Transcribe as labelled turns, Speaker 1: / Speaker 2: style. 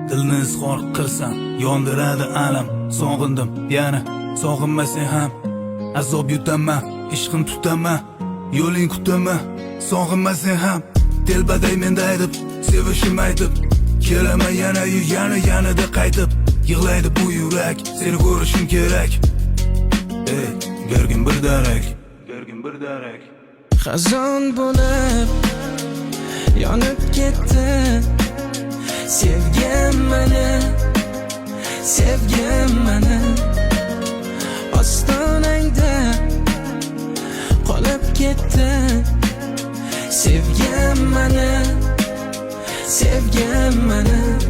Speaker 1: Dilni izhor qilsam, yondiradi alam. Sog'indim yana, sog'inmasang ham azob yutaman, ishqim tutaman, yo'ling kutaman. Sog'inmasang ham telbaday menda aytib, sevishim aytib kelaman yana, yana, yanada qaytib. Yig'laydi bu yurak, seni ko'rishim kerak. Ey, bergin bir darak, bergin bir darak.
Speaker 2: Xazon bo'lib yonib ketdi sevgim mani, sevgim mani. Ostonangda qolib ketdi sevgim mani, sevgim mani.